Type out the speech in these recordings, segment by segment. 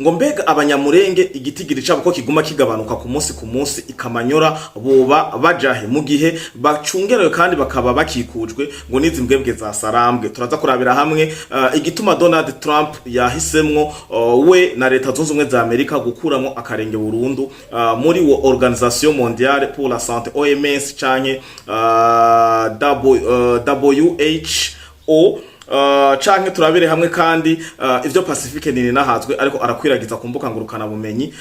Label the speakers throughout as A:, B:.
A: Ngo mbega Abanyamurenge igitigiri cabo ko kiguma kigabanuka ku munsi ku munsi ikamanyora, boba bajahe mu gihe bacungerewe kandi bakaba bakikujwe ngo n'izi mbwebwe za Sarambwe? Turaza kurabira hamwe igituma Donald Trump yahisemwo we na Leta Zunze Ubumwe za Amerika gukuramo akarenge burundu muri wo Organisation Mondiale pour la Santé, OMS, canke WHO. Canke turabire hamwe kandi ivyo Pacifique nini nahazwe ariko arakwiragiza ku mbuga ngurukana bumenyi,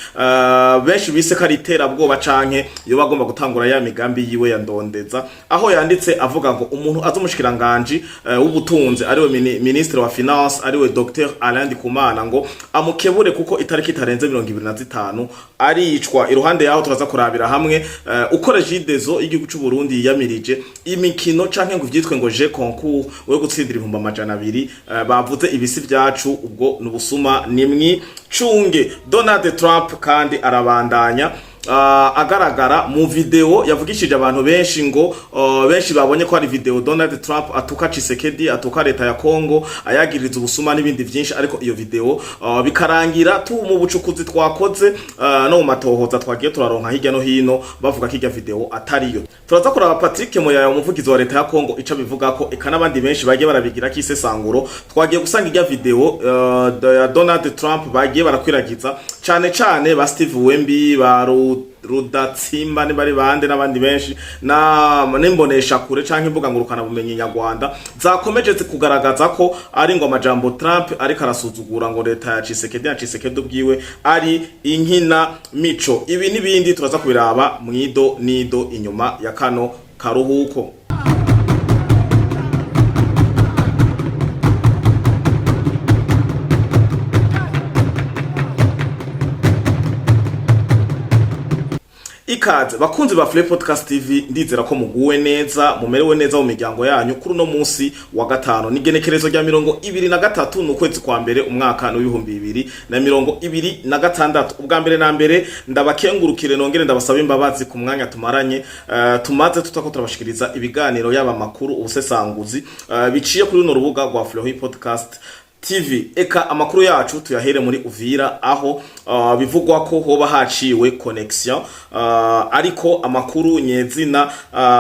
A: benshi bise ko ari iterabwoba canke yo bagomba gutangura ya migambi yiwe ya ndondeza, aho yanditse avuga ngo umuntu azi umushikiranganji w'ubutunzi, ariwe ministre wa finance, ariwe Dr Alain Ndikumana, ngo amukebure kuko itariki itarenze 25 aricwa. Iruhande yaho turaza kurabira hamwe uko Regideso y'igihugu c'u Burundi yiyamirije imikino canke ngo vyitwe ngo jeu concours wo gutsindira 200,000. Bavuze ibisi vyacu, ubwo nubusuma nimwi cunge. Donald Trump kandi arabandanya agaragara mu video yavugishije abantu benshi, ngo benshi babonye ko ari video Donald Trump atuka Tshisekedi, atuka leta ya Congo, ayagiriza ubusuma n'ibindi vyinshi. Ariko iyo video bikarangira tu mu bucukuzi twakoze no mu matohoza twagiye turaronka hirya no hino, bavuga ko irya video atariyo. Turaza kuraba Patrick Muyaya, umuvugizi wa leta ya Congo, ico bivuga ko, eka n'abandi benshi bagiye barabigira kisesanguro. Twagiye gusanga irya video ya Donald Trump bagiye barakwiragiza cane cane ba Steve Wemby, ba Rudatsimba, ni bari bande n'abandi benshi, na n'imbonesha kure canke imbuga ngurukana bumenyi nyarwanda zakomeje kugaragaza ko ari ngo amajambo Trump ariko arasuzugura ngo leta ya Tshisekedi, ya Tshisekedi ubwiwe, ari inkina mico. Ibi n'ibindi turaza kubiraba mwido nido inyuma ya kano karuhuko. Ikaze bakunzi ba Flip Podcast TV, ndizera ko muguwe neza, mumerewe neza mu miryango yanyu. Kuri uno munsi wa gatanu, nigenekerezo rya 23 n'ukwezi kwa mbere, umwaka w'2026. Ubwa mbere na mbere ndabakengurukire, nongere ndabasaba imbabazi ku mwanya tumaranye, tumaze tutako turabashikiriza ibiganiro, yaba makuru, ubusesanguzi, biciye kuri runo rubuga rwa Flip Podcast TV. Eka amakuru yacu tuyahere muri Uvira, aho bivugwa ko hoba haciwe connexion, ariko amakuru nyezina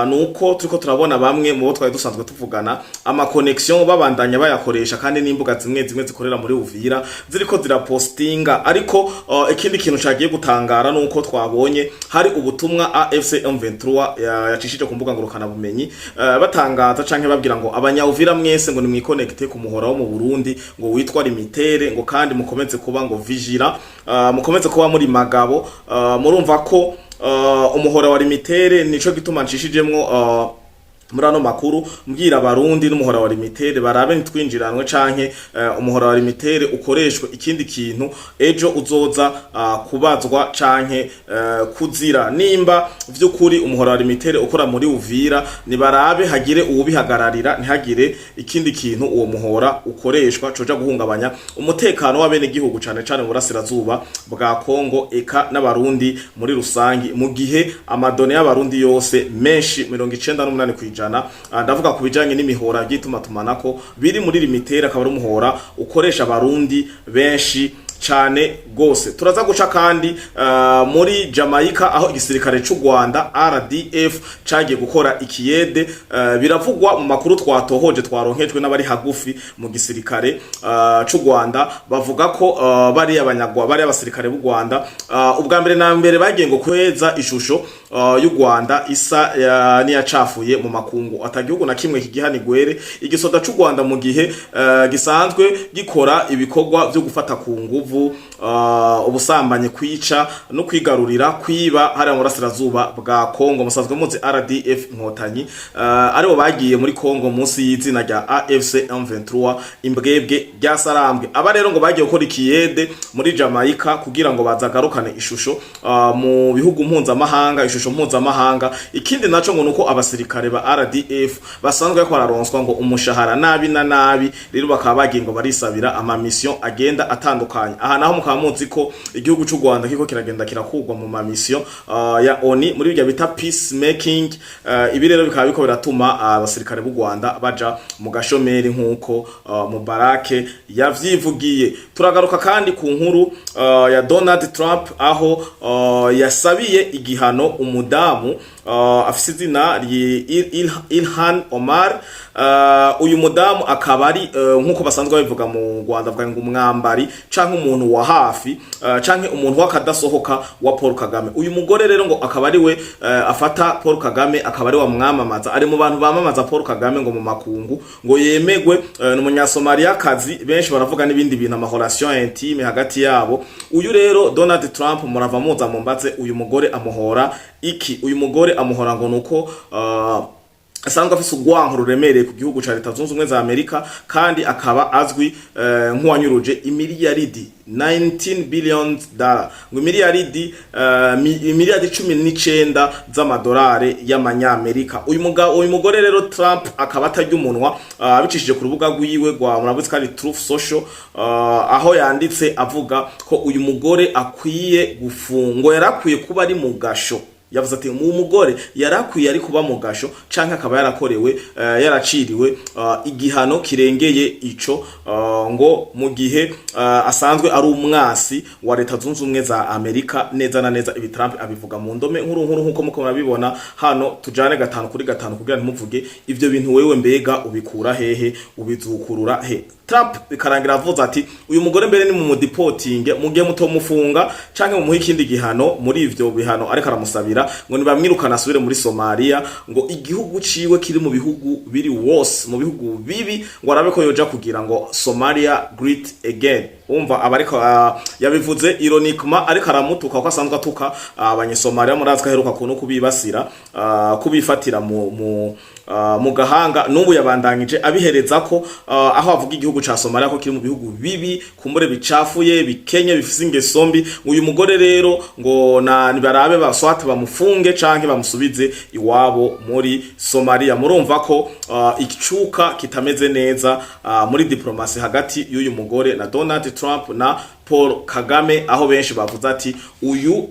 A: nuko turiko turabona bamwe mu bo twari dusanzwe tuvugana ama connexion babandanya bayakoresha, kandi n'imbuga zimwe zimwe zikorera muri Uvira ziriko zirapostinga. Ariko ikindi kintu cagiye gutangara nuko twabonye hari ubutumwa AFC M23 yacishije ku mbuga ngurukana bumenyi, batangaza canke babwira ngo abanya Uvira mwese ngo nimwikonekte ku muhora wo mu Burundi ngo witwa Limitere, ngo kandi mukomeze kuba ngo vigira, mukomeze kuba muri magabo. Murumva ko umuhora wa Limitere, nico gituma nshishijemwo muri ano makuru mbwira Abarundi n'umuhora wa Limitere barabe ntitwinjiranwe, canke umuhora wa Limitere ukoreshwe ikindi kintu ejo uzoza kubazwa canke kuzira. Nimba vy'ukuri umuhora wa Limitere ukora muri Uvira, nibarabe hagire uwubihagararira, ntihagire ikindi kintu uwo muhora ukoreshwa coja guhungabanya umutekano w'abene gihugu, cane cane mu burasirazuba bwa Kongo, eka n'Abarundi muri rusangi, mu gihe ama données y'Abarundi yose menshi, 98%, ndavuga ku bijanye n'imihora by'itumatumanako, biri muri Limitere, akaba ari umuhora ukoresha Abarundi benshi cane gose. Turaza guca kandi muri Jamaica, aho igisirikare c'u Rwanda RDF cagiye gukora ikiyede. Biravugwa mu makuru twatohoje, twaronkejwe n'abari hagufi mu gisirikare c'u Rwanda, bavuga ko bari abanyagwa, bari abasirikare b'u Rwanda, ubwa mbere na mbere bagiye ngo kweza ishusho y'u Rwanda isa niyacafuye mu makungu, atagihugu na kimwe kigihanigwere igisoda c'u Rwanda mu gihe gisanzwe gikora ibikorwa vyo gufata ku nguvu, ubusambanyi, kwica no kwigarurira, kwiba hariya mu burasirazuba bwa Kongo. Musanzwe muzi RDF Inkotanyi, aribo bagiye muri Kongo munsi y'izina rya AFC M23 imbwebwe rya Sarambwe. Aba rero ngo bagiye gukora ikiyede muri Jamaica kugira ngo bazagarukane ishusho mu bihugu mpuzamahanga, ishusho mpuzamahanga. Ikindi naco ngo nuko abasirikare ba RDF basanzwe bariko bararonswa ngo umushahara nabi na nabi, rero bakaba bagiye ngo barisabira ama mission agenda atandukanye. Aha naho mukaba muzi ko igihugu c'u Rwanda kiko kiragenda kirakugwa mu ma mission ya ONU muri bijya bita peace making. Ibi rero bikaba biko biratuma abasirikare b'u Rwanda baja mu gashomeri, nk'uko Mubarake yavyivugiye. Turagaruka kandi ku nkuru ya Donald Trump, aho yasabiye igihano umudamu afise izina Ilhan Omar. Uyu mudamu akaba ari, nk'uko basanzwe babivuga mu Rwanda, bavuga ngo umwambari canke umuntu wa hafi, canke umuntu w'akadasohoka wa Paul Kagame. Uyu mugore rero ngo akaba ari we afata Paul Kagame, akaba ari we amwamamaza, ari mu bantu bamamaza Paul Kagame ngo mu makungu ngo yemegwe. Ni umunyasomaliyakazi, benshi baravuga n'ibindi bintu, ama relation intime hagati yabo. Uyu rero Donald Trump, murava muza mumbaze, uyu mugore amuhora iki? Uyu mugore amuhora ngo nuko asanzwe afise urwanko ruremereye ku gihugu ca Leta Zunze Ubumwe za Amerika, kandi akaba azwi nk'uwanyuruje imiliyaridi 19 billion dollar, ngo imiliyaridi 19 z'amadolari y'amanyamerika. Uyu mugabo, uyu mugore rero Trump akaba atarya umunwa, abicishije ku rubuga rwiwe rwa, murabizi ko ari Truth Social, aho yanditse avuga ko uyu mugore akwiye gufungwa, yarakwiye kuba ari mu gasho. Yavuze ati mu mugore yarakwiye ari kuba mu gasho canke akaba yarakorewe, yaraciriwe igihano kirengeye ico, ngo mu gihe asanzwe ari umwasi wa Leta Zunze Ubumwe za Amerika neza na neza. Ibi Trump abivuga mu ndome nkuru nkuru, nkuko muko murabibona hano. Tujane gatanu kuri gatanu kugira ntimuvuge ivyo bintu. Wewe mbega ubikura hehe? Ubizukurura he? Trump bikarangira avuze ati uyu mugore mbere ni mu mudeportinge, mu gihe mutomufunga canke mumuhe ikindi gihano muri ivyo bihano ariko aramusabira, ngo nibamwirukana asubire muri Somalia, ngo igihugu ciwe kiri mu bihugu biri worse, mu bihugu bibi, ngo arabe ko yoja kugira ngo Somalia great again. Umva, aba ariko yabivuze ironiquement, ariko aramutuka kuko asanzwe atuka abanyesomalia. Murazi ko aheruka kuntu kubibasira, kubifatira mu gahanga. N'ubu yabandanyije abihereza ko aho avuga igihugu ca Somalia ko kiri mu bihugu bibi, kumbure bicafuye, bikenye, bifise ingeso mbi. Uyu mugore rero ngo na nibarabe baswate bamufunge canke bamusubize iwabo muri Somalia. Murumva ko icuka kitameze neza muri diplomasi hagati y'uyu mugore na Donald Trump na Paul Kagame, aho benshi bavuze ati uyu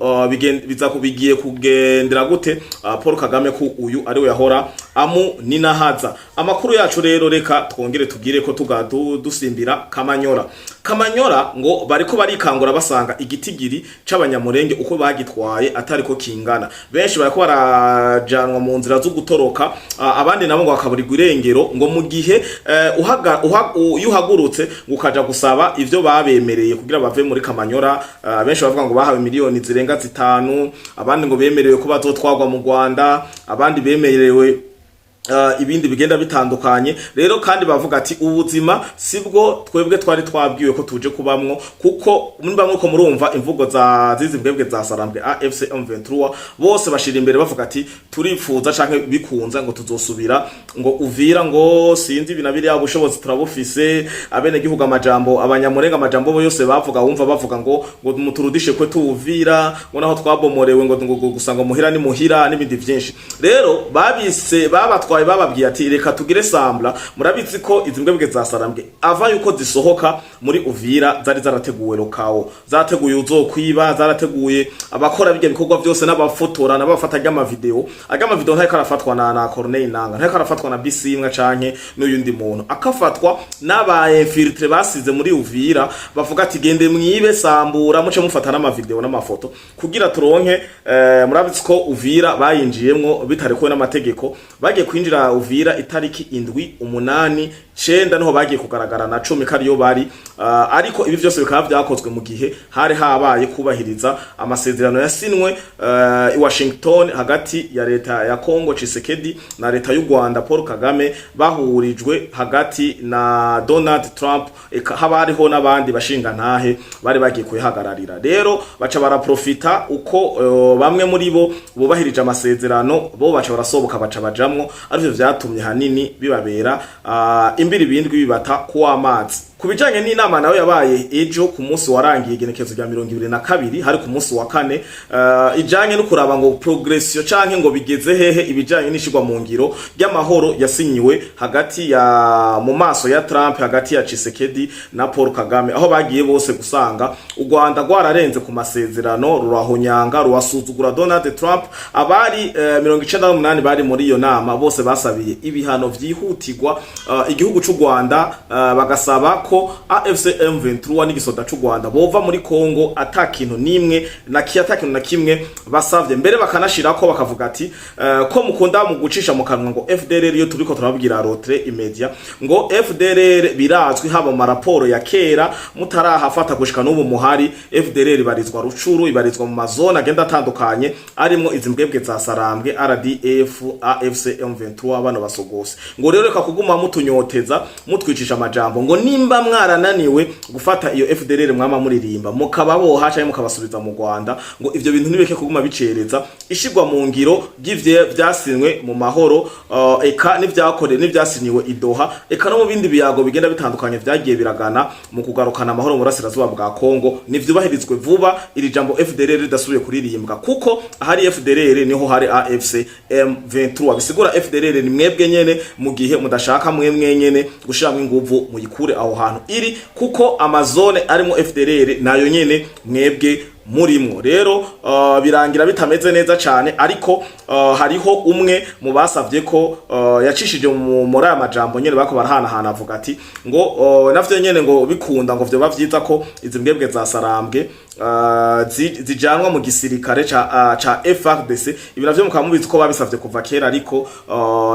A: biza kubigiye kugendera gute Paul Kagame, ko uyu ari we yahora amu ninahaza. Amakuru yacu rero, reka twongere tugire ko tugadu dusimbira Kamanyora. Kamanyora ngo bariko barikangura basanga igitigiri c'Abanyamurenge uko bagitwaye atari ko kingana. Benshi bariko barajanwa mu nzira zo gutoroka, abandi nabo ngo bakaburirwa irengero, ngo mu gihe iyo uhagurutse ngo ukaja gusaba ivyo babemereye kugira bave muri Kamanyora. Benshi bavuga ngo bahawe miliyoni zirenga 5, abandi ngo bemerewe ko bazotwarwa mu Rwanda, abandi bemerewe ibindi bigenda bitandukanye. Rero kandi bavuga ati ubuzima sibwo twebwe twari twabwiwe ko tuje kubamwo, kuko muri bamwe ko murumva imvugo za zizi mbwebwe za Sarambwe AFC M23, bose bashira imbere bavuga ati turifuza canke bikunza ngo tuzosubira ngo Uvira, ngo sinzi ibina biriya, bushobozi turabufise. Abene gihugu amajambo, Abanyamurenga amajambo bo yose bavuga, wumva bavuga ngo muturudishe kwe tuwuvira, ngo naho twabomorewe, ngo gusa ngo muhira ni muhira n'ibindi vyinshi. Rero babise babatwaye, bababwiye ati reka tugire sambla. Murabizi ko izi mbwebwe za Sarambwe ava yuko zisohoka muri Uvira zari zarateguwe lokawo, zarateguye uzokwiba, zarateguye abakora bijya bikorwa byose, n'abafotora n'abafata ry'amavideo. Ag'amavideo ntariko arafatwa na Corneille Nanga, ntariko arafatwa na Bisimwa canke n'uyundi muntu, akafatwa n'aba infiltré basize muri Uvira, bavuga ati gende mwibe, sambura, muce mufata n'amavideo n'amafoto kugira turonke. Murabizi ko Uvira bayinjiyemwo bitarekuwe n'amategeko. Bagiye kwinjira Uvira itariki 7, 8, 9, niho bagiye kugaragara na 10 kariyo bari. Ariko ibi byose bikaba byakozwe mu gihe hari habaye kubahiriza amasezerano yasinwe i Washington hagati ya leta ya Congo Tshisekedi na leta y'u Rwanda Paul Kagame, bahurijwe hagati na Donald Trump, eka haba hariho n'abandi bashingantahe bari bagiye kuyihagararira. Rero baca baraprofita uko bamwe muri bo bubahirije amasezerano, bo baca barasoboka, baca bajamwo, arivyo vyatumye hanini bibabera imbiri bindwi bibata kuw'amazi. Ku bijanye n'inama nawe yabaye ejo ku munsi warangiye, igenekerezo rya 22, hari ku munsi wa kane, ijanye no kuraba ngo progression canke ngo bigeze hehe ibijanye n'ishirwa mu ngiro ry'amahoro yasinyiwe hagati ya mu maso ya Trump, hagati ya Tshisekedi na Paul Kagame, aho bagiye bose gusanga u Rwanda rwararenze ku masezerano, rurahonyanga, rurasuzugura Donald Trump. Abari 98 bari muri iyo nama bose basabiye ibihano vyihutirwa igihugu c'u Rwanda, bagasaba ko AFC M23 n'igisoda c'u Rwanda bova muri Congo ata kintu nimwe na ata kintu na kimwe basavye. Mbere bakanashirako bakavuga ati ko mukunda mu gucisha mu kanwa ngo FDLR, iyo turiko turababwira retrait immédiat, ngo FDLR birazwi haba mu maraporo ya kera mutarahafata gushika n'ubu muhari. FDLR ibarizwa Rucuru, ibarizwa mu mazone agenda atandukanye arimwo izi mbwebwe za Sarambwe, RDF, AFC M23, bano basogose. Ngo rero reka kuguma mutunyoteza, mutwicisha amajambo, ngo nimba mwarananiwe gufata iyo FDLR mwama muririmba, mukababoha canke mukabasubiza mu Rwanda, ngo ivyo bintu nibeke kuguma bicereza ishirwa mu ngiro ry'ivyo vyasinywe mu mahoro, eka n'ivyakore n'ivyasinyiwe i Doha, eka no mu bindi biyago bigenda bitandukanye vyagiye biragana mu kugarukana amahoro mu burasirazuba bwa Kongo. Nivyubahirizwe vuba, iri jambo FDLR ridasubiye kuririmbwa, kuko ahari FDLR niho hari AFC M23. Bisigura FDLR ni mwebwe nyene. Mu gihe mudashaka mwemwe nyene gushiramwo inguvu, muyikure aho hantu iri, kuko amazone arimo FDLR nayo nyene mwebwe murimwo. Rero birangira bitameze neza cyane, ariko hariho umwe mu basavye ko yacishije muri aya majambo nyene bako barahanahana, avuga ati ngo navyo nyene ngo bikunda, ngo vyoba vyiza ko izi mbwebwe za Sarambwe zijanwa mu gisirikare ca FARDC. Ibi navyo mukaba mubizi ko babisavye kuva kera, ariko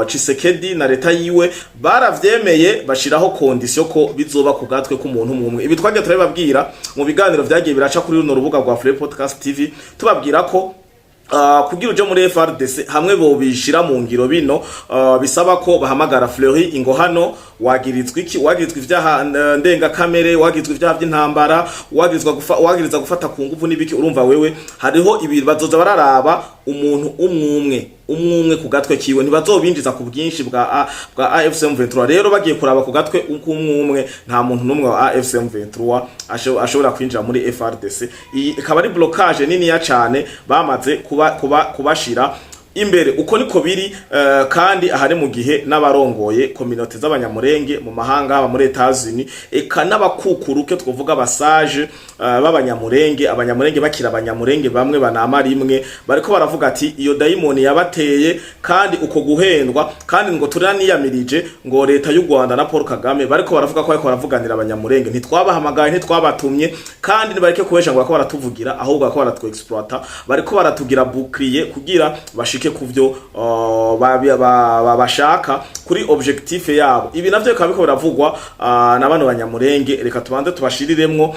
A: Tshisekedi na leta yiwe baravyemeye, bashiraho condition ko bizoba ku gatwe k'umuntu umwe. Ibi twagiye turabibabwira mu biganiro vyagiye biraca kuri runo rubuga rwa Free Podcast TV, tubabwira ko kugira uje muri FARDC hamwe bobishira mu ngiro bino, bisaba ko bahamagara Fleury ingo hano: wagirizwa iki? Wagirizwa ivyaha ndengakamere, wagirizwa ivyaha by'intambara, wagirizwa wagiriza gufata ku nguvu n'ibiki. Urumva wewe hariho ibintu bazoza bararaba umuntu umwumwe umwumwe ku gatwe kiwe, ntibazobinjiza ku bwinshi bwa AFC M23. Rero bagiye kuraba ku gatwe k'umwumwe, nta muntu n'umwe wa AFC M23 ashobora kwinjira muri FARDC. Iyi ikaba ari blocage niniya cane bamaze kuba kuba kubashira imbere. Uko niko biri, kandi ahari mu gihe n'abarongoye communauté z'Abanyamurenge mu mahanga, haba muri Etats-Unis, eka n'abakukuruke twovuga abasaje b'Abanyamurenge, Abanyamurenge bakira Abanyamurenge bamwe banama rimwe, bariko baravuga ati iyo dayimoni yabateye kandi uko guhendwa, kandi ngo turaniyamirije ngo leta y'u Rwanda na Paul Kagame bariko baravuga ko bariko baravuganira Abanyamurenge. Ntitwabahamagaye, ntitwabatumye, kandi nibareke kubesha ngo bariko baratuvugira, ahubwo bariko baratwexploita, bariko baratugira bouclier kugira bashike kuvyo bashaka kuri objectif yabo. Ibi navyo bikaba biriko biravugwa na bano Banyamurenge. Reka tubanze tubashiriremwo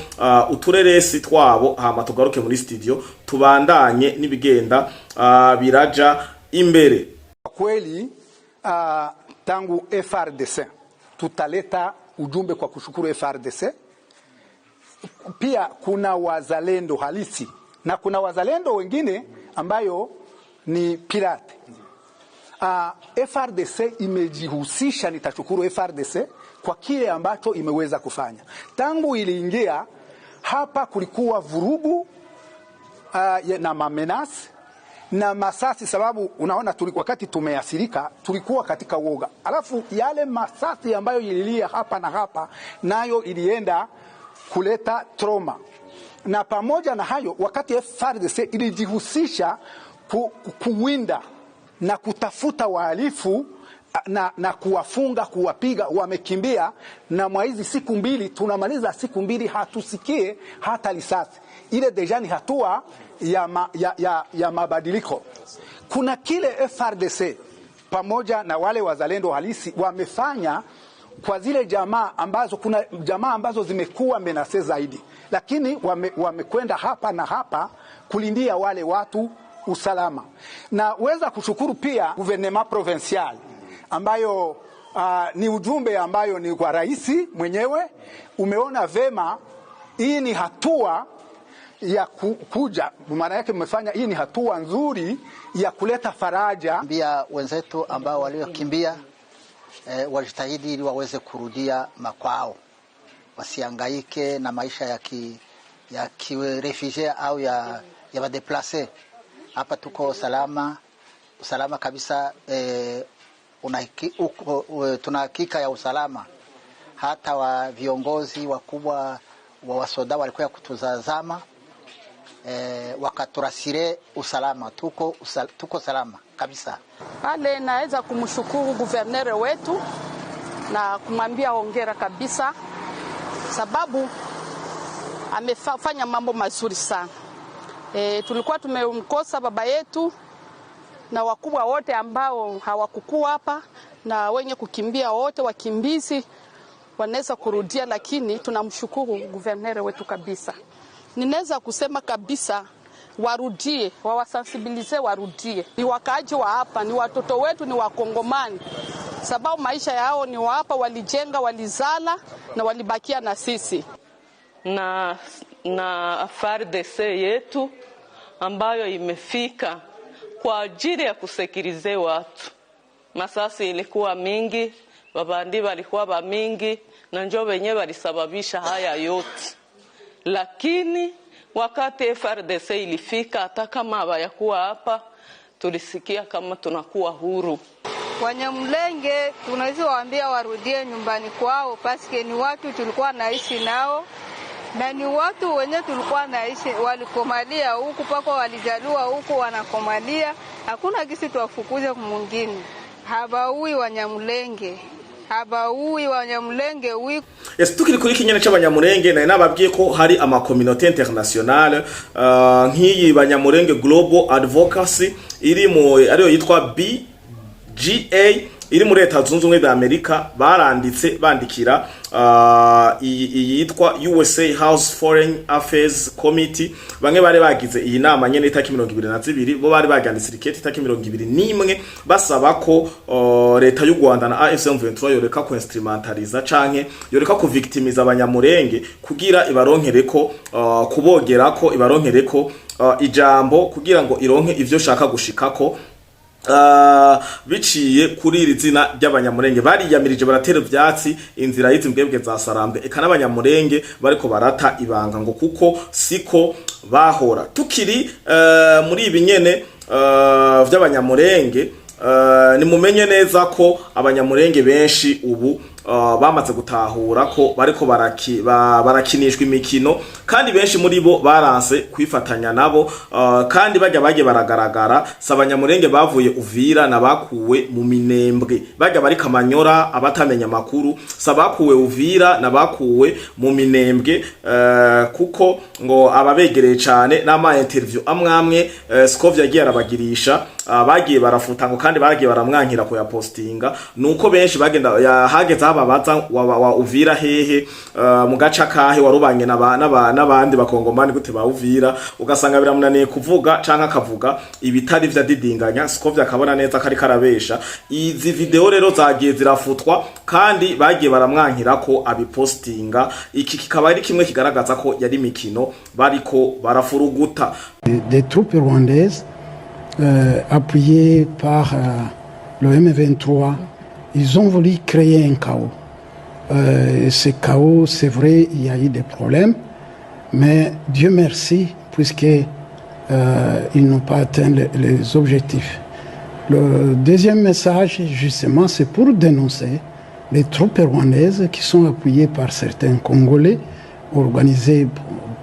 A: utureresi twabo, hama tugaruke muri studio tubandanye n'ibigenda biraja imbere.
B: Kweli tangu FARDC tutaleta ujumbe kwa kushukuru FARDC. Pia kuna wazalendo halisi na kuna wazalendo wengine ambayo ni pirate. FARDC imejihusisha, nitashukuru FARDC kwa kile ambacho imeweza kufanya. Tangu iliingia hapa kulikuwa vurugu na mamenaces na masasi, sababu unaona wakati tumeathirika tulikuwa katika woga, alafu yale masasi ambayo ililia hapa na hapa nayo ilienda kuleta trauma. Na pamoja na hayo, wakati FARDC ilijihusisha kuwinda na kutafuta wahalifu na kuwafunga, kuwapiga, wamekimbia. Na mwa hizi siku 2, tunamaliza siku 2, hatusikie hata risasi. Ile déjà ni hatua ya mabadiliko. Kuna kile FARDC pamoja na wale wazalendo halisi wamefanya kwa zile jamaa ambazo, kuna jamaa ambazo zimekuwa menacées zaidi, lakini wamekwenda hapa na hapa kulindia wale watu usalama. Na weza kushukuru pia gouvernement provincial ambayo ni ujumbe ambayo ni kwa rais mwenyewe umeona vema. Hii ni hatua ya kuja, maana yake mmefanya, hii ni hatua nzuri ya kuleta faraja.
C: Ambia wenzetu ambao waliokimbia wajitahidi ili waweze kurudia makwao. wasiangaike na maisha ya kiréfugié au ya badéplacés. Hapa tuko salama, usalama kabisa tuna hakika ya usalama. Hata wa viongozi wakubwa wa wasoda walikuwa kutuzazama wakaturassurer usalama, tuko salama kabisa.
D: Pale naweza kumshukuru gouverneur wetu na kumwambia hongera kabisa, sababu amefanya mambo mazuri sana. Tulikuwa tumemkosa baba yetu na wakubwa wote ambao hawakukua hapa na wenye kukimbia wote, wakimbizi wanaweza kurudia, lakini tunamshukuru gouverneur wetu kabisa. Ninaweza kusema kabisa warudie, wawasensibiliser warudie. Ni wakaaji wa hapa, ni watoto wetu, ni Wakongomani, sababu maisha yao ni wa hapa, walijenga, walizala na walibakia na sisi.
E: Na FARDC yetu ambayo imefika kwa ajili ya kusécuriser watu. Masasi ilikuwa mingi, babandi walikuwa ba mingi, na njo wenye walisababisha haya yote, lakini wakati FARDC ilifika, hata kama hawayakuwa hapa, tulisikia kama tunakuwa huru.
F: Wanyamulenge tunaweza waambia warudie nyumbani kwao, paske ni watu tulikuwa naishi nao na ni watu wenye tulikuwa naishi, walikomalia huku pako, walizaliwa huku, wanakomalia. Hakuna kisi tuwafukuze mwingine. Habaui Wanyamulenge, habaui Wanyamulenge wi
A: Yes, tukiri kuri kinyene c'Abanyamurenge, nari nababwiye ko hari ama communauté internationale nk'iyi Banyamurenge Global Advocacy iri mu ariyo yitwa BGA iri muri Leta Zunze Ubumwe za Amerika. Baranditse bandikira iyi yitwa USA House Foreign Affairs Committee. Bamwe bari bagize iyi nama nyene itariki 22, bo bari baganditse riketi itariki 21, basaba ko leta y'u Rwanda na AFC M23 yoreka ku instrumentaliza canke yoreka ku victimiza Abanyamurenge kugira ibaronkereko kubogerako, ibaronkereko ijambo kugira ngo ironke ivyo shaka gushikako biciye kuri iri zina ry'Abanyamurenge. Bariyamirije, baratera ivyatsi inzira y'izi mbwebwe za Sarambwe eka n'Abanyamurenge bariko barata ibanga, ngo kuko siko bahora. Tukiri muri ibi nyene vy'Abanyamurenge, nimumenye neza ko Abanyamurenge benshi ubu bamaze gutahura ko bariko barakinishwa imikino, kandi benshi muri bo baranse kwifatanya nabo. Kandi bajya bagiye baragaragara si Abanyamurenge bavuye Uvira nabakuwe mu Minembwe, bajya bari Kamanyora. Abatamenya amakuru, si abakuwe Uvira nabakuwe mu Minembwe, kuko ngo ababegereye cane n'ama interview amwamwe Scovia yagiye arabagirisha, bagiye barafuta ngo kandi bagiye baramwankira kuyapostinga. Nuko benshi bagenda hageze aho babaza wa Uvira hehe, mu gace kahe warubanye n'abandi bakongomani gute ba Uvira, ugasanga biramunaniye kuvuga canke akavuga ibitari vya didinganya. Scovia akabona neza ko ariko arabesha. Izi video rero zagiye zirafutwa kandi bagiye baramwankira ko abipostinga. Iki kikaba ari kimwe kigaragaza ko yari imikino bariko barafuruguta.
G: Des troupes rwandaises appuyées par le M23, ils ont voulu créer un chaos. Ce chaos, c'est vrai, il y a eu des problèmes, mais Dieu merci, puisque ils n'ont pas atteint les objectifs. Le deuxième message, justement, c'est pour dénoncer les troupes rwandaises qui sont appuyées par certains Congolais organisés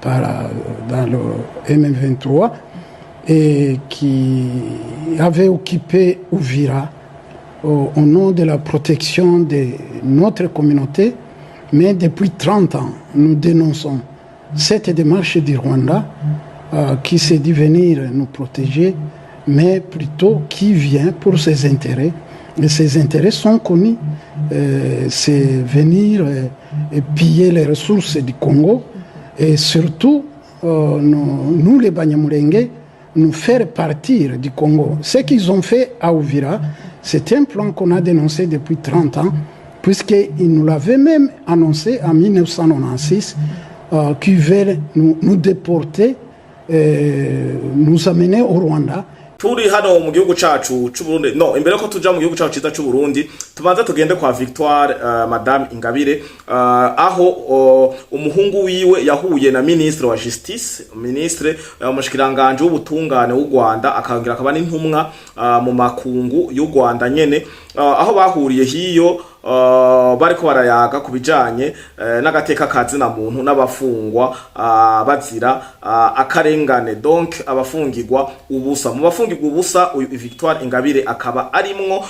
G: dans le M23 et qui avaient occupé Uvira au nom de la protection de notre communauté. Mais depuis 30 ans, nous dénonçons cette démarche du Rwanda qui s'est dit venir nous protéger, mais plutôt qui vient pour ses intérêts. Et ses intérêts sont connus. C'est venir et piller les ressources du Congo et surtout, nous, les Banyamulenge, nous faire partir du Congo. Ce qu'ils ont fait à Uvira, c'est un plan qu'on a dénoncé depuis 30 ans, puisqu'ils nous l'avaient même annoncé en 1996, qu'ils veulent nous déporter, nous amener au Rwanda.
A: Turi hano mu gihugu cacu c'u Burundi, no imbere ko tuja mu gihugu cacu ciza c'u Burundi, tubanza tugende kwa Victoire, Madame Ingabire, aho umuhungu wiwe yahuye na ministre wa justice, ministre, umushikiranganje w'ubutungane w'u Rwanda, akongera akaba n'intumwa mu makungu y'u Rwanda nyene, aho bahuriye hiyo, bariko barayaga ku bijanye n'agateka kazina muntu n'abafungwa bazira akarengane, donc abafungirwa ubusa. Mu bafungirwa ubusa, uyu Victoire Ingabire akaba arimwo.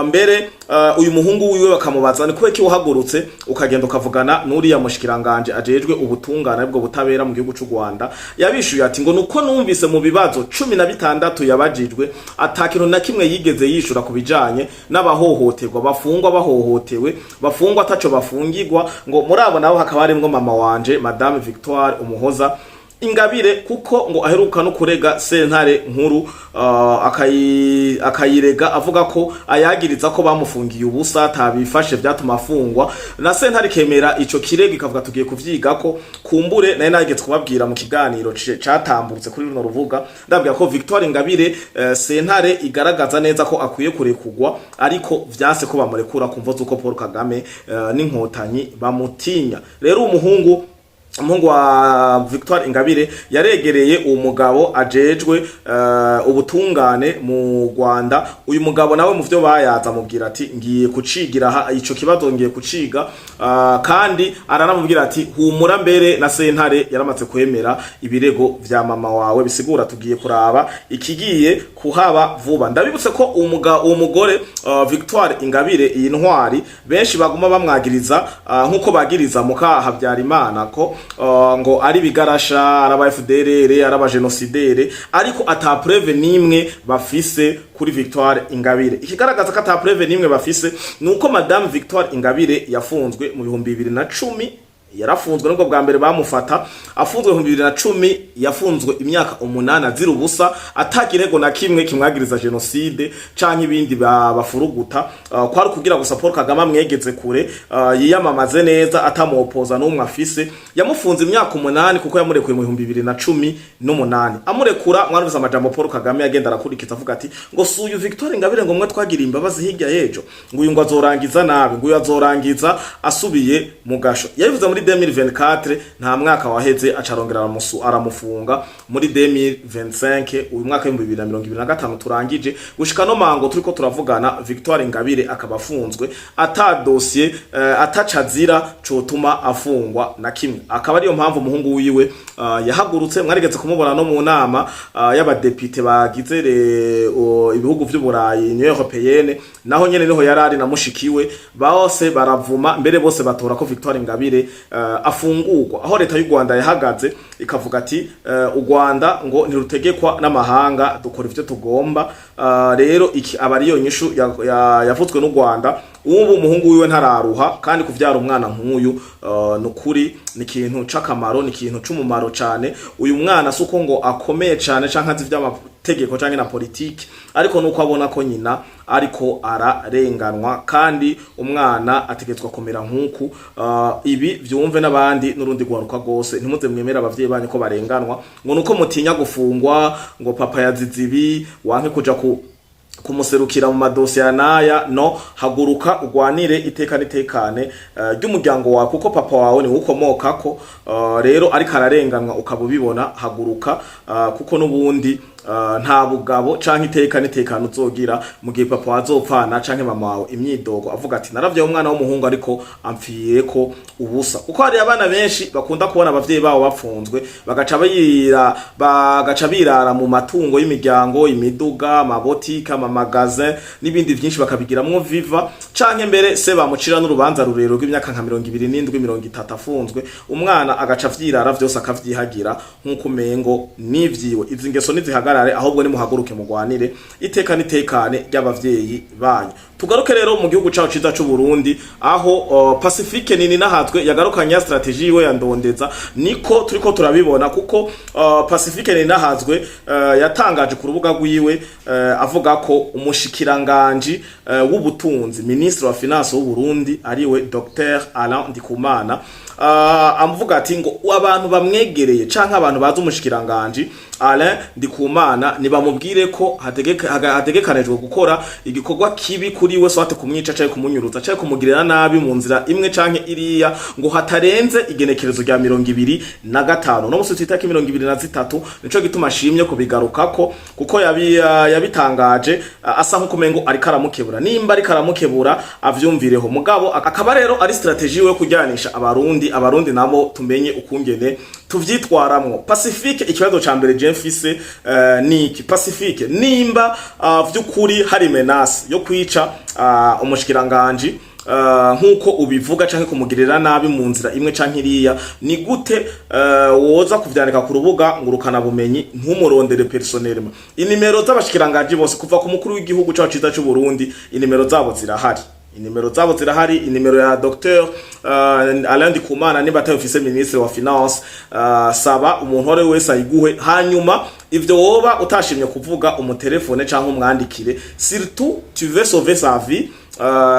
A: Mbere uyu muhungu wiwe bakamubaza: "Ni kubera ki wahagurutse ukagenda ukavugana n'uriya mushikiranganje ajejwe ubutungane, aribwo butabera mu gihugu c'u Rwanda?" Yabishuye ati ngo nuko numvise mu bibazo 16 yabajijwe, ata kintu na kimwe yigeze yishura ku bijanye n'abahohoterwa, bafungwa bahohotewe, bafungwa ataco bafungirwa, ngo muri abo nabo hakaba harimwo mama wanje, Madame Victoire Umuhoza Ingabire, kuko ngo aheruka no kurega sentare nkuru, akayirega avuga ko ayagiriza ko bamufungiye ubusa, atabifashe vyatuma afungwa, na sentare ikemera ico kirego, ikavuga tugiye kuvyigako. Kumbure naye nageze kubabwira mu kiganiro catambutse kuri runo rubuga, ndabwira ko Victoire Ingabire, sentare igaragaza neza ko akwiye kurekugwa, ariko vyanse ko bamurekura kumvo z'uko Paul Kagame n'inkotanyi bamutinya. Rero umuhungu wa Victoire Ingabire yaregereye uwo mugabo ajejwe ubutungane mu Rwanda. Uyu mugabo nawe mu vyo bayaza amubwira ati: "Ngiye kucigira ico kibazo, ngiye kuciga." Kandi aranamubwira ati: "Humura, mbere na sentare yaramaze kwemera ibirego vya mama wawe." Bisigura tugiye kuraba ikigiye kuhaba vuba. Ndabibutse ko uwo mugore, Victoire Ingabire, iyi ntwari benshi baguma bamwagiriza, nkuko bagiriza muka Habyarimana ko ngo ari bigarasha, araba FDLR, araba génocidaire, ariko ata preuve nimwe bafise kuri Victoire Ingabire. Ikigaragaza ko ata preuve nimwe bafise nuko Madame Victoire Ingabire yafunzwe mu 2010. Yarafunzwe nubwo bwa mbere bamufata afunzwe mu 2010, yafunzwe imyaka 8 azira ubusa, atakirego na kimwe kimwagiriza génocide canke ibindi bafuruguta. Kwari kugira gusa Paul Kagame amwegeze kure, yiyamamaze neza atamuopoza n'umwe afise. Yamufunze imyaka 8, kuko yamurekuye mu 2018. Amurekura, mwarumvise amajambo Paul Kagame yagenda arakurikiza avuga ati ngo si uyu Victoire Ingabire ngo mwe twagiriye imbabazi hirya y'ejo, ngo uyu ngo azorangiza nabi, ngo uyu azorangiza asubiye mu gasho. Yabivuze muri 2024, nta mwaka waheze acarongera aramufunga muri 2025, uyu mwaka w'ibihumbi 2025 turangije. Gushika no mango turiko turavugana, Victoire Ingabire akaba afunzwe ata dossier, atacazira cotuma afungwa na kimwe. Akaba ariyo mpamvu umuhungu wiwe yahagurutse. Mwarigeze kumubona no mu nama y'abadepite bagize ibihugu vy'Uburayi, Union Européenne, naho nyene niho yarari na mushikiwe, bose baravuma, mbere bose batora ko Victoire Ingabire afungurwa. Aho leta y'u Rwanda yahagaze ikavuga ati u Rwanda ngo ntirutegekwa n'amahanga, dukora ivyo tugomba. Rero iki aba ariyo nyishu yavuzwe n'u Rwanda. Ubu umuhungu wiwe ntararuha, kandi kuvyara umwana nk'uyu, nukuri ni ikintu c'akamaro, ni ikintu c'umumaro cane. Uyu mwana si uko ngo akomeye cane canke azi ivy'amategeko canke na politiki, ariko nuko abona ko nyina ariko ararenganwa, kandi umwana ategetswa kumera nk'uku. Ibi vyumve n'abandi n'urundi rwaruka rwose: ntimuze mwemere abavyeyi banyu ko barenganwa ngo nuko mutinya gufungwa, ngo papa yazize ibi, wanke kuja ku kumuserukira mu madosiye naya. No haguruka ugwanire iteka n'itekane ry'umuryango wawe, kuko papa wawe ni ukomokako. Rero ariko ararenganwa ukaba ubibona, haguruka, kuko n'ubundi nta bugabo canke iteka n'itekano uzogira mu gihe papa wazopfana canke mama wawe imyidogo, avuga ati: "Naravyaye umwana w'umuhungu ariko amfiyeko ubusa." Kuko hari abana benshi bakunda kubona abavyeyi babo bapfunzwe, bagaca birara mu matungo y'imiryango, imiduga, amabotike, amamagazin n'ibindi vyinshi, bakabigiramwo viva, canke mbere se bamucira n'urubanza rurerure rw'imyaka nka 27, 30 afunzwe, umwana agaca avyirara vyose, akavyihagira nk'uko umengo nivyiwe. Izi ngeso nizihagarare, ahubwo nimuhaguruke mugwanire iteka n'itekane ry'abavyeyi banyu. Tugaruke rero mu gihugu cacu ciza c'u Burundi, aho Pacifique nini nahatwe yagarukanye ya stratégie yiwe ya ndondeza. Niko turiko turabibona, kuko Pacifique nini nahazwe yatangaje ku rubuga rwiwe, avuga ko umushikiranganji w'ubutunzi, ministre wa finance w'u Burundi, ariwe Dr Alain Ndikumana. Amuvuga ati ngo abantu bamwegereye canke abantu bazi umushikiranganje Alain Ndikumana nibamubwire ko hategekanijwe gukora igikorwa kibi kuri we, soit kumwica canke kumunyuruza canke kumugirira nabi mu nzira imwe canke iriya, ngo hatarenze igenekerezo rya 25. No musi twitaki 23. Nico gituma ashimye kubigarukako, kuko yabitangaje asa nkuko ariko aramukebura. Nimba ariko aramukebura, avyumvireho. Mugabo akaba rero ari stratégie yo kujyanisha Abarundi. Abarundi nabo tumenye ukungene tuvyitwaramwo. Pacifique, ikibazo ca mbere je mfise ni iki: Pacifique, nimba vy'ukuri hari menace yo kwica umushikiranganji nkuko ubivuga canke kumugirira nabi mu nzira imwe canke iriya, ni gute woza kuvyandika ku rubuga ngurukana bumenyi ntumurondere personnellement? Inimero z'abashikiranganji bose, kuva ku mukuru w'igihugu cacu ciza c'u Burundi, inimero zabo zirahari, inimero zabo zirahari. Inimero ya Dr Alain Ndikumana, niba atayufise, ministre wa finance, saba umuntu wari wese ayiguhe. Hanyuma ivyo woba utashimye kuvuga, umutelefone canke umwandikire. Surtout tu veux sauver sa vie,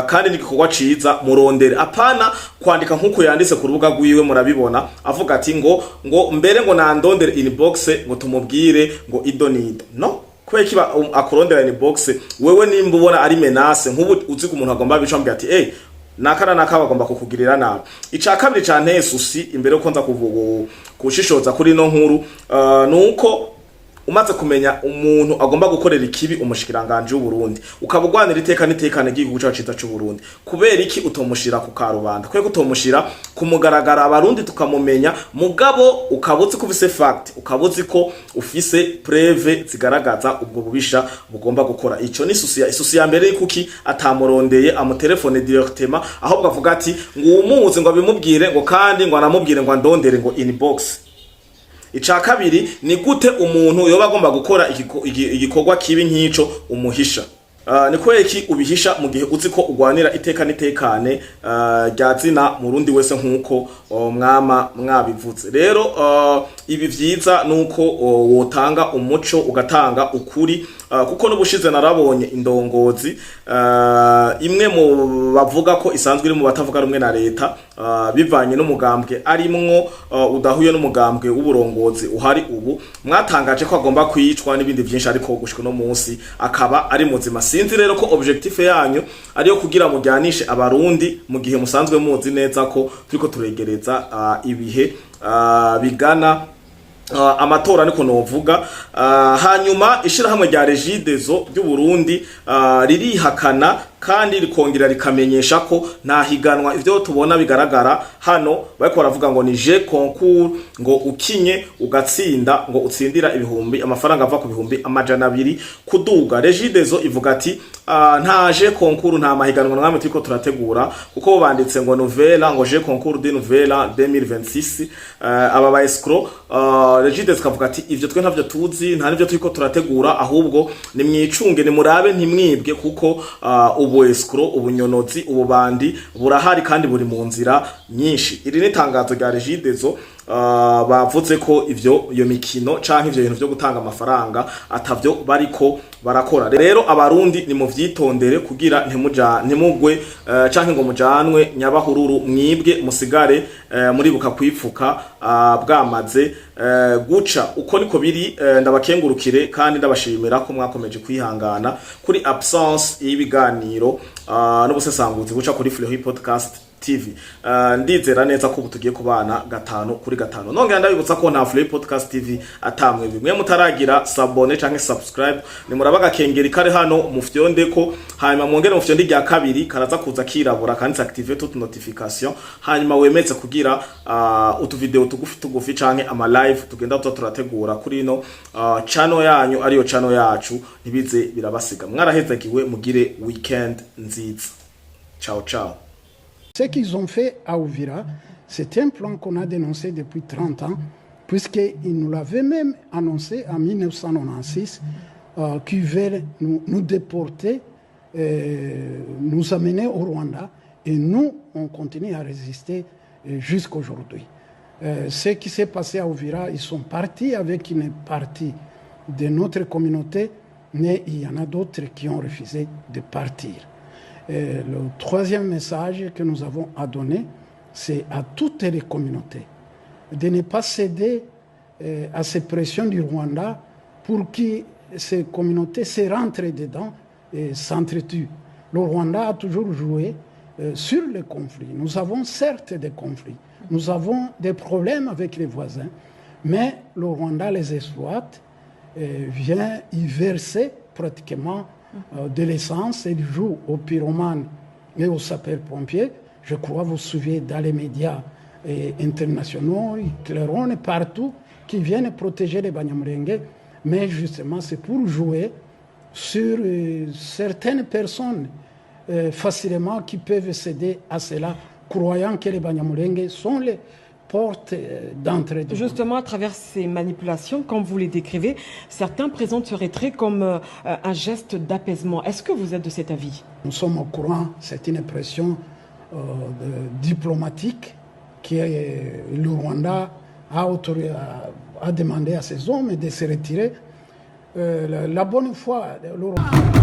A: kandi ni igikorwa ciza. Murondere, apana kwandika nkuko yanditse ku rubuga rwiwe. Murabibona, avuga ati ngo mbere ngo nandondere inbox, ngo tumubwire ngo ido nido. No kubera kiba akurondera inbox wewe, nimba ubona ari menace, nk'ubu uzi ko umuntu agomba bica, ambwira ati: "Eh, nakana naka bagomba kukugirira nabi." Ica kabiri ca souci, imbere yuko nza kuvuga kushishoza kuri no nkuru, nuko umaze kumenya umuntu agomba gukorera ikibi umushikiranganje w'u Burundi, ukaba ugwanira iteka n'itekane ry'igihugu cacu ciza c'u Burundi, kubera iki utomushira ku karubanda? Kubera ko utomushira ku mugaragaro, Abarundi tukamumenya? Mugabo ukaba uzi ko ufise fact, ukaba uzi ko ufise preuve zigaragaza ubwo bubisha bugomba gukora. Ico ni souci ya souci ya mbere: kuki atamurondeye amutelefone directement, ahubwo avuga ati ngo umuzi ngo abimubwire, ngo kandi ngo anamubwire ngo andondere ngo inbox? Ica kabiri, ni gute umuntu yoba agomba gukora igikorwa kibi nk'ico umuhisha? Ni kubera iki ubihisha mu gihe uzi ko ugwanira iteka n'itekane rya zina Murundi wese, nk'uko mwama mwabivuze? Rero ibi vyiza nuko wotanga umuco, ugatanga ukuri, kuko n'ubushize narabonye indongozi imwe mu bavuga ko isanzwe iri mu batavuga rumwe na leta, bivanye n'umugambwe arimwo udahuye n'umugambwe w'uburongozi uhari ubu, mwatangaje ko agomba kwicwa n'ibindi vyinshi, ariko gushika no munsi akaba ari muzima. Sinzi rero ko objectif yanyu ariyo kugira mujyanishe Abarundi mu gihe musanzwe muzi neza ko turiko turegereza ibihe bigana amatora, niko novuga. Hanyuma ishirahamwe rya Regideso ry'u Burundi ririhakana kandi rikongera rikamenyesha ko nta higanwa. Ivyo tubona bigaragara hano, bariko baravuga ngo ni jeu concours, ngo ukinye ugatsinda, ngo utsindira ibihumbi, amafaranga ava ku 200,000 kuduga. Regideso ivuga ati nta jeu concours, nta mahiganwa namwe turiko turategura, kuko banditse ngo nouvel an, ngo jeu concours de nouvel an 2026. Aba ba escrocs, Regideso kavuga ati ivyo twe ntavyo tuzi, nta nivyo turiko turategura, ahubwo nimwicunge, nimurabe ntimwibwe, kuko ubu escroc, ubunyonozi, ububandi burahari kandi buri mu nzira nyinshi. Iri ni itangazo rya Regideso. Bavuze ko ivyo, iyo mikino canke ivyo bintu vyo gutanga amafaranga atavyo bariko barakora. Rero Abarundi ni muvyitondere kugira ntimuja ntimugwe canke ngo mujanwe nyabahururu, mwibwe, musigare muribuka kwipfuka bwamaze guca. Uko niko biri. Ndabakengurukire kandi ndabashimira ko mwakomeje kwihangana kuri absence y'ibiganiro n'ubusesanguzi buca kuri Fleury Podcast TV. Ndizera neza ko ubu tugiye kubana gatanu kuri gatanu. Nongera ndabibutsa ko nta Fleury Podcast TV atamwe bimwe mutaragira s'abonner canke subscribe. Ni muraba agakengeri kari hano, mufyonde ko, hanyuma mwongere mufyonde irya kabiri karaza kuza kirabura kanditse activer toute notification, hanyuma wemeze kugira utu video tugufi tugufi canke ama live tugenda tuba turategura kuri ino channel yanyu, ariyo channel yacu, ntibize birabasiga. Mwarahezagiwe, mugire weekend nziza. Ciao ciao.
G: Ce qu'ils ont fait à Uvira, c'est un plan qu'on a dénoncé depuis 30 ans, puisqu'ils nous l'avaient même annoncé en 1996, qu'ils veulent nous déporter, nous amener au Rwanda, et nous, on continue à résister jusqu'aujourd'hui. Ce qui s'est passé à Uvira, ils sont partis avec une partie de notre communauté, mais il y en a d'autres qui ont refusé de partir. Et le troisième message que nous avons à donner, c'est C'est à toutes les communautés de ne pas céder à ces pressions du Rwanda pour que ces communautés se rentrent dedans et s'entretuent. Le Rwanda a toujours joué sur les conflits. Nous avons certes des conflits, nous avons des problèmes avec les voisins, mais le Rwanda les exploite et vient y verser pratiquement de l'essence et il joue aux pyromanes et aux sapeurs-pompiers. Je crois vous souvenez dans les médias internationaux, ils claironnent partout qui viennent protéger les Banyamulenge, mais justement c'est pour jouer sur certaines personnes facilement qui peuvent céder à cela, croyant que les Banyamulenge sont les portes d'entrée du
H: Justement, à travers ces manipulations, comme vous les décrivez, certains présentent ce retrait comme un geste d'apaisement. Est-ce que vous êtes de cet avis?
G: Nous sommes au courant, c'est une pression diplomatique que le Rwanda a demandé à ses hommes de se retirer. La bonne foi, le Rwanda.